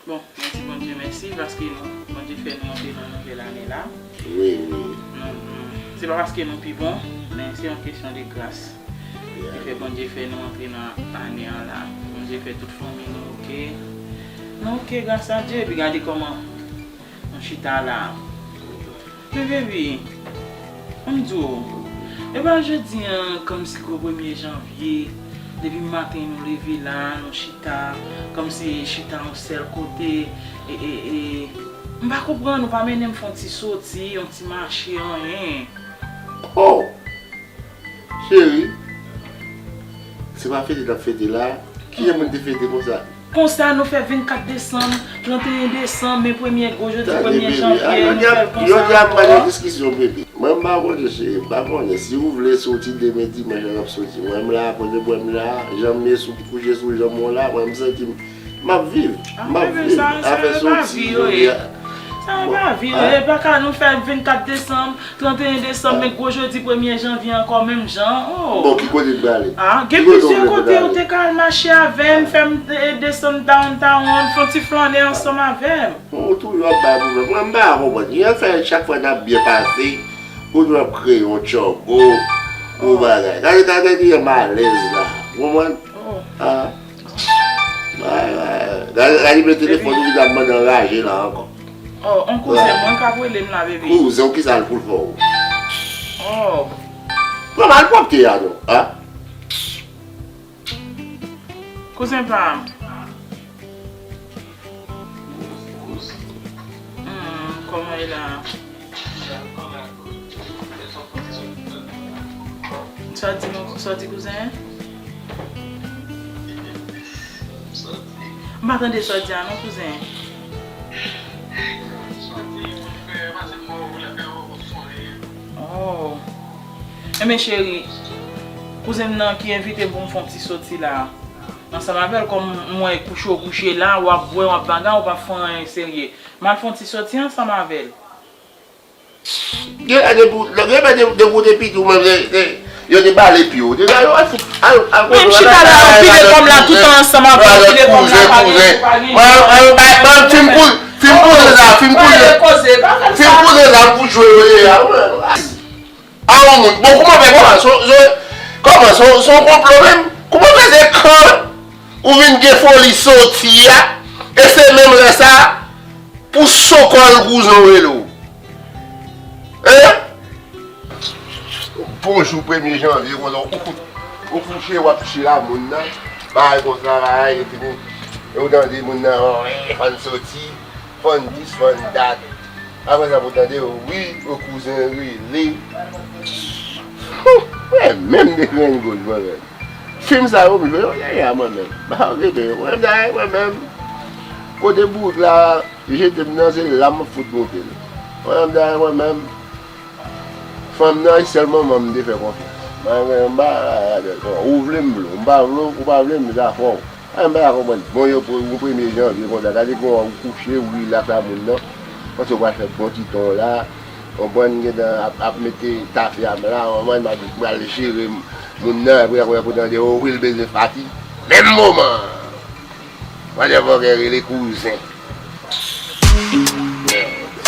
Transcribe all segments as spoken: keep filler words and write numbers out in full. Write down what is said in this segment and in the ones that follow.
Bon, mwen di Bondye mèsi paske nou, Bondye fè nou antre nan nouvèl ane la. Wi, wi. Nou, nou, se pa paske nou pi bon, men se yon kesyon de gras. Li fè Bondye fè nou antre nan ane an la. Bondye fè tout fanmi nou oke. Nou oke, gras a Dye. Epi gade kòman nou chita la. Men baby, ann di w, e pa jodi an, kòmsi gwo premye janvye, depi maten nou leve la, nou chita, kòmsi chita yon sèl kote, e, e, e, m pa konprann, ou pa mennen m fè yon ti soti, yon ti mache, anyen. Oh! Cheri, se pa fete n ap fete la. Kijan moun te fete konsa? Konsa, nou fè vennkat desanm, tranteyen desanm, men premye gwo jodi, premye janvye, nou fè l konsa ankò. Jodi a, m pa nan diskisyon, bebe. Mwen, m pa konnen, cheri, m pa konnen. Si ou vle soti demen dimanch, n ap soti. Mwen, m la, poze bwè m la, jan m ye sou, kouche sou janm ou la, mwen, m santi m, m ap viv. M ap viv. Afè soti, jodi a. Sa pa vi, e pa ka nou fè vennkat desanm, tranteyen desanm, men gwo jodi premye janvye ankò menm jan. Oh. Bon, ki kote n prale? Ah, gen plizyè kote ou te ka al mache avè m, fè m, eh, desann downtown, fè yon ti flannen ansanm avè m. Ou toujou ap bay pwoblèm. Mwen, m pa konprann. Kijan fè chak fwa n ap byen pase, ou toujou ap kreye yon tchògo, yon bagay. Gade, gade, gade, malèz la. Ou konprann? Oh. Ah. Gade, gade, men telefòn ou vin ap mande anraje la ankò. Oh, on kouzen mwen k ap rele m la, bebe. Kouzen w, kisa l pou l fè w? Oh. Pran malpwòpte a non, a? Kouzen pa m. Hmm, kòman e la? Sa w di non, sa w di kouzen? M pa tande sa w di a non, kouzen. Oh. Enben cheri, kouzen m nan ki envite m pou m fè yon ti soti la. Ansanm avè l, kòm m wè kouche w kouche la, w ap bwè, w ap bagay, w p ap fè anyen serye. M al fè yon ti soti ansanm avè l. Gen lè depi w, gen lè depi w te piti w menm, yo te bale pye w. Te di, "Al, al fout, al, al kote w." Mwen, m chita la, anpile kòm la, tout ansanm avè w, anpile kòm la, pa gen, pa gen. Mwen, mwen, mwen, mwen, fim pou, fim pou sa, fim pou, fim pou sa, m pou jwe yo ye a. A yon moun. Bon, kouman fè kòman? Se, se, kòman? Se, se yon konplo menm? Kouman fè se kan ou vin gen foli soti a, e se menm lè sa, pou sokòl kouzen w rele w? Hein? Bonjou premye janvye, konsa, ou, ou kouche, w ap chill a moun nan, bagay konsa, bagay, epi, e ou tande moun nan, oh, eh, fò n soti. Fò n dis, fò n dat. Apre sa, pou tande, wi, yon kouzen rele. Mwen menm, de grenn goch, mwen menm. Fim sa yo, m jwe yo, yaya, mwen menm. Ba, rete, mwen menm, mwen menm. Kote bout la, jete m nan, se la m fout monte l. Mwen menm, mwen menm. Fanm nan, se sèl manman m te fè konfyans. Mwen menm, m pa, ou vle m vle w, m pa vle w, ou pa vle m, se afè w. A, m pa ka konprann. Bon, yo, pou yon premye janvye konsa, gade kòman ou kouche, ou rilaks a moun nan. Panse ou pral fè bon ti ton la. Konprann, gentan ap, ap mete tafya m la. Konprann, m ap pral jere m, moun nan, apre, apre, pou tande, o wi, l bezwen pati. Menm moman an, motherfucker rele kouzen.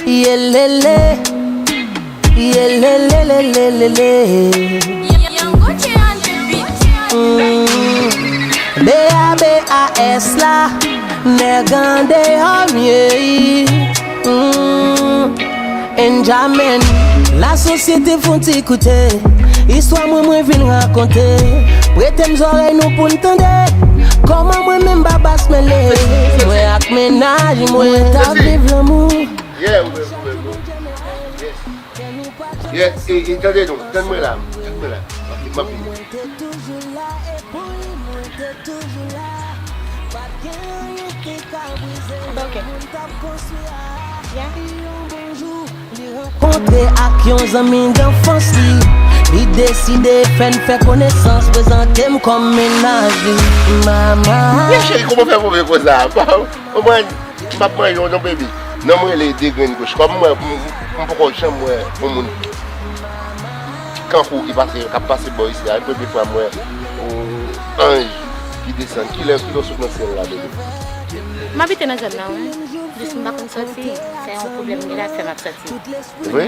Yelele, yelelelelelele. Mm. B A B A S la, nèg andeyò m ye. Mm. Enjamin, lasosyete fon ti koute. Istwa mwen, mwen vin rakonte. Prete m zòrèy nou pou n tande. Kòman mwen menm Babas mele. Mwen ak mennaj mwen t ap viv lanmou. Yeah, ou menm, ou menm, ou menm. Yes. Yes, e, e, tande non, tann mwen la, tann mwen la. M ap vini, m ap vini. Ok. Yeah. Kontre ak yon zanmi danfans li. Li deside fè n fè konesans, prezante m kòm mennaj li. Mama. Wi, cheri, kòman fè move konsa? Konprann, m ap manje w non, baby. Non, m rele de grenn goch. Kòm mwen, m, m, m poko janm wè yon moun kankou ki pase, k ap pase bò isi a. E premye fwa m wè yon anj ki desann. Kilè, kilè w sot nan syèl la, baby? M abite nan zòn nan, wi. Jis m pa konn soti. Se yon pwoblèm m gen la k fè m ap soti. Vre?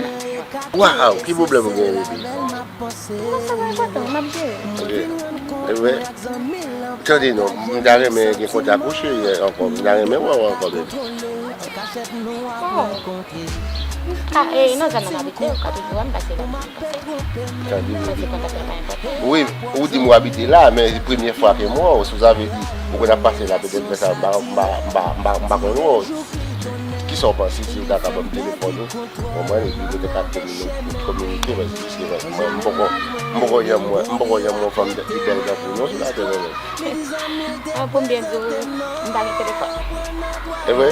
Waw, ki pwoblèm ou gen, baby? Non, sa pa enpòtan, m ap jere. Ok. E vre? Tande non, m ta renmen gen kontak ou, cheri, ankò. M ta renmen wè w ankò, baby. Oh. Ah, e nan zòn nan m abite, ou ka toujou wè m pase la. Tande, baby. Wi, ou di m w abite la, men se premye fwa ke m wè w. So, sa vle di, ou konn ap pase la, petèt lè sa, m pa, m pa, m pa, m pa, m pa konn wè w. Kisa w panse si w ta ka ban m telefòn ou? Konprann, epi nou te ka komini-, kominike, paske se vre, mwen, m poko, m poko janm wè, m poko janm wè yon fanm ki bèl tankou w, non, sou latè, non, non. Ah, pou m byen di w, m pa gen telefòn. E vre?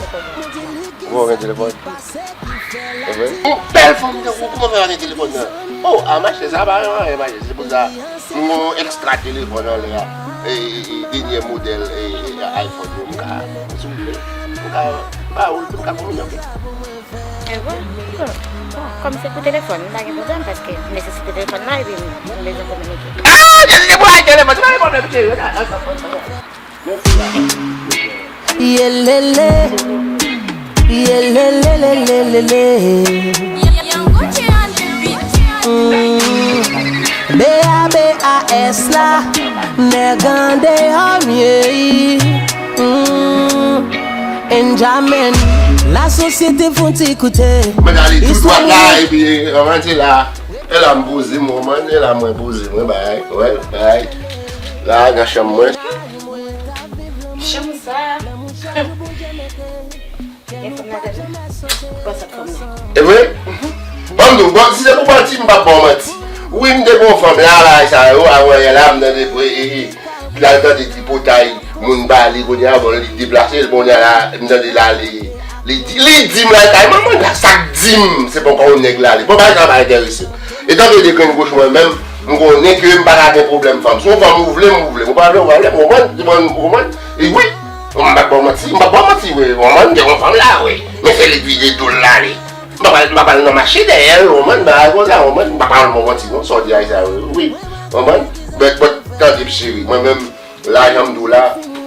Ou pa gen telefòn? E vre? Yon bèl fanm tankou w, kòman fè pa gen telefòn nan? Oh, a, machè, sa pa yon anyen, machè. Se pou sa, m gon ekstra telefòn anlè a. E, e, e, dènyè modèl, e, e, iPhone yo, m ka, si w vle, m ka ba ou l, m ka kominike. E vre? Bon, kòm se pou telefòn, m pa gen pwoblèm, paske m nesesite telefòn nan, epi m bezwen kominike. Ah, Jezi, se pou al telefòn, se pa gen pwoblèm, cheri. Yelele, yelelelelelele. Mm. B A B A S la, nèg andeyò m ye. Mm. Benjamin, lasosyete fon ti koute. Mwen ale tou dwat la, epi, eh, mwen te la. E la m poze m, mwen, e la mwen poze mwen, bay, wè, bay. La, nan chanm mwen. Chanm sa. Gen fanm ladan l? Ou pa sa fanm nan. E vre? Ban m di w, bon, si se pou manti, m p ap ba w manti. Wi, m te gon fanm la, bagay sa yo, avan yè la, m tande pre, e, e, l al tande tripotay, moun ba li, kounye a, bon, li deplase l, kounye a la, m tande l ale, li di, li di m l al kay manman l, sa k di m, se poko yon nèg l ale. Bon, bagay sa pa enterese m. Etan ke de grenn goch mwen menm, m konnen ke m pa ka gen pwoblèm fanm. Si yon fanm ou vle m, ou vle m. Ou pa vle, ou pa vle m, ou konprann? Ou konprann? E wi. M p ap ba w manti, m p ap ba w manti, wi. Ou konprann? M gen yon fanm la, wi. Men se li k vide do l la, li. M pa pral, m pa pral nan mache dèyè l, ou konprann? Bagay konsa, ou konprann? M pa pral ba w manti, non. Sa w di a, sa, wi. Ou konprann? But, but, tande, cheri, mwen menm, la, jan m di w la,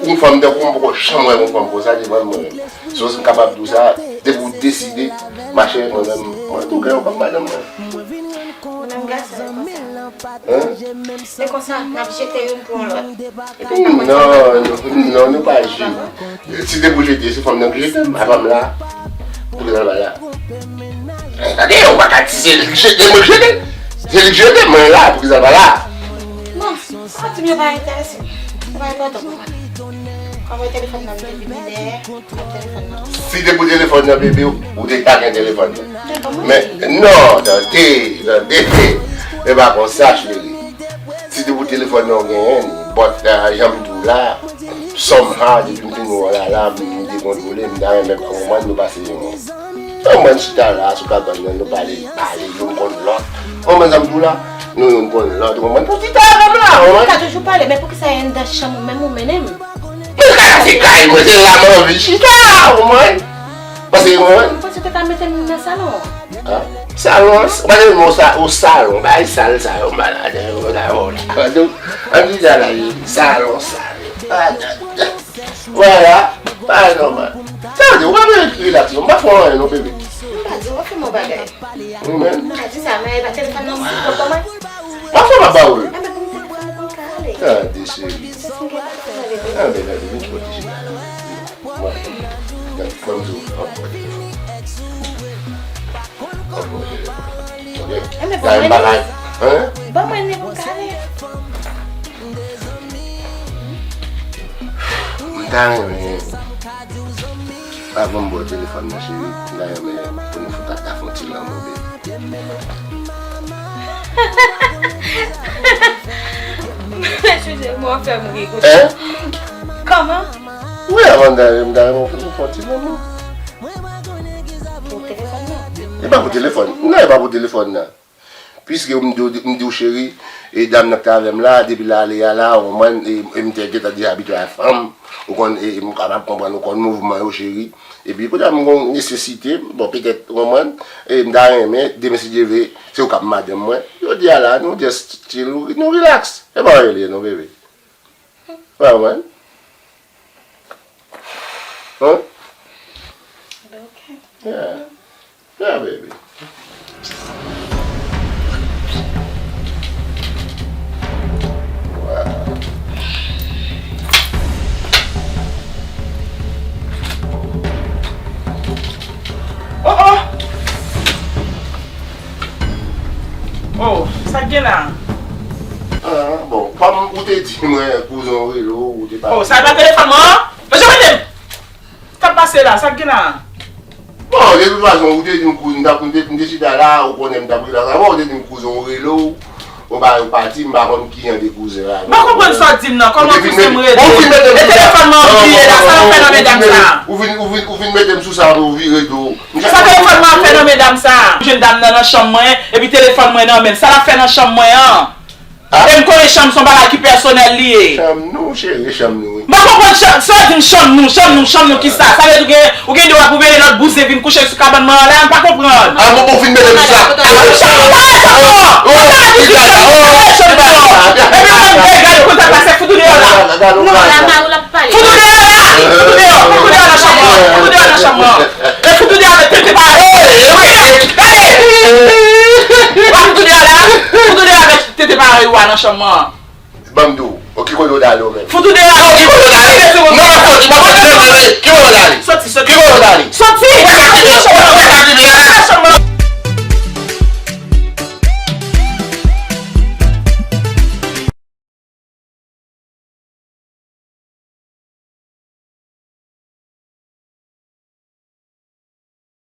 yon fanm tankou m, m poko janm wè yon fanm konsa devan mwen menm. So, si m kapab di w sa, depi w deside mache avèk mwen menm, mwen tou gen yon fanm madanm mwen. Ou menm gason, e konsa. Hein? E konsa, n ap jete youn pou yon lòt. Epi n pa konn sa. Non, non, non, nou pa jete. Si te pou jete, se fanm nan ki jete m, apa m la. Poukisa l pa la? Tande, ou pa ka di se li ki jete, mwen jete. Se li ki jete, mwen la, poukisa l pa la? Bon, sa di m yo pa enterese m. Sa pa enpòtan pou mwen. Kòm telefòn nan m te vini dèyè, kòm telefòn nan. Si te pou telefòn nan, bebe, ou te ka gen telefòn nan. Men, non, tande, tande. E pa konsa, cheri. Si te pou telefòn nan, ou genyen li. But, eh, jan m di w la, somehow, depi m fin wè w la, la, m dekontwole, m ta renmen, konprann, nou pase yon Ou konprann, chita la sou kabann nan, nou pale, pale, youn konn lòt. Ou konprann sa m di w la? Nou youn konn lòt, ou konprann? Pou chita avè m la, ou konprann? Ou ka toujou pale, men poukisa anndan chanm ou menm ou mennen m? Men kay la se kay mwen, se la m anvi chita, ou konprann? Paske, ou konprann? Mwen panse w te ka mete m nan salon an. An? Salon an, ou pa te renmen w sa, ou salon, bagay sal sa yo, malad, yo, la, yo, la. An di sa la, salon sal. Vwala, pa nòmal. Sa vle di, ou pa bezwen relax non, m pa fè w anyen non, bebe. M pa di w fè m yon bagay. Ou menm? M pa di sa, men e pa telefòn nan m sou kòman. M ap fè m ap ba ou l. Enben pou m telefòn nan pou m ka ale. Tande, cheri. Jis m gen bagay pou m ale. Enben, tande, vin pran ti chita la. Mwen, gade, fò m di w, m ap pran telefòn. M ap pran telefòn. Ok? Enben, ban mwen li. Hein? Ban mwen li pou m ka ale. M ta renmen, avan m ba w telefòn nan, cheri, m ta renmen pou nou fout ap ta fè yon ti lanmou, baby. Mesye, mwen fè m ri konsa. Hein? Kòman? Wi, avan m ta, m ta renmen pou nou fè yon ti lanmou. Pou telefòn nan? E pa pou telefòn. Non, e pa pou telefòn nan. Piske m di w, m di w, cheri, e dam nan k t avè m la, depi l ale a la, ou konprann, e, e m te gentan deja abitye a fanm, ou konn, e, e m kapab konprann, ou konn mouvman yo, cheri. Epi, kounye a m gon nesesite, bon, petèt, ou konprann, e m ta renmen, demen si Dye vle, se ou k ap madanm mwen. Jodi a la, nou just chill, nou relax. E pa anyen li ye, non, bebe. Ou konprann? Huh? Okay. Yeah. Yeah, baby. Wow. Oh, oh! Oh, sa k gen la? Ah, bon, kòm ou te di mwen kouzen w rele w, ou te pa... Oh, sa pa telefòn mwen an? Mesye, mete m! Sa k pase la? Sa k gen la? Bon, de tout fason, ou te di m kouzen, m t ap, m te, m te chita la, ou konnen m t ap rilaks avè w, ou te di m kouzen w rele w, ou pa, ou pati, m pa konn ki jan de kouzen la. M pa konprann sa w di m nan, kòman kouzen m rele? Bon, ou fin mete m sou sa. E telefòn mwen an bliye la, sa l ap fè nan men dam sa? Ou fin, ou fin, ou fin mete m sou sa, ou vire do. Sa telefòn mwen ap fè nan men dam sa? Jwenn dam nan nan chanm mwen, epi telefòn mwen nan men l. Sa l ap fè nan chanm mwen an? Ah? E m konnen chanm se yon bagay ki pèsonèl li ye. Chanm nou, cheri, chanm nou, wi. M pa konprann chanm, sa w di m chanm nou, chanm nou, chanm nou kisa? Sa vle di ou gen, ou gen dwa pou mete lòt bouzen vin kouche sou kabann mwen an la, m pa konprann. Ah, bon, bon, fin mete m sou sa. Chanm nou, chanm nou, chanm nou. Oh, oh, chanm nou, chanm nou. Epi ou menm, gade, gade, konn sa k pase, fout ou deyò la. Non, la, Mayo, l ap pale. Fout ou deyò la! Fout ou deyò! Fout ou deyò nan chanm mwen! Fout ou deyò nan chanm mwen! E fout ou deyò avèk tete parèy! Gade! W ap fout ou deyò la! Fout ou deyò avèk tete parèy ou a nan chanm mwen! Ban m di w, ki kote w t ale w menm? Fout ou deyò avèk... Ki kote w t ale? Non, non, non, non, non, ki kote w t ale? Soti, soti. Ki kote w t ale? Soti!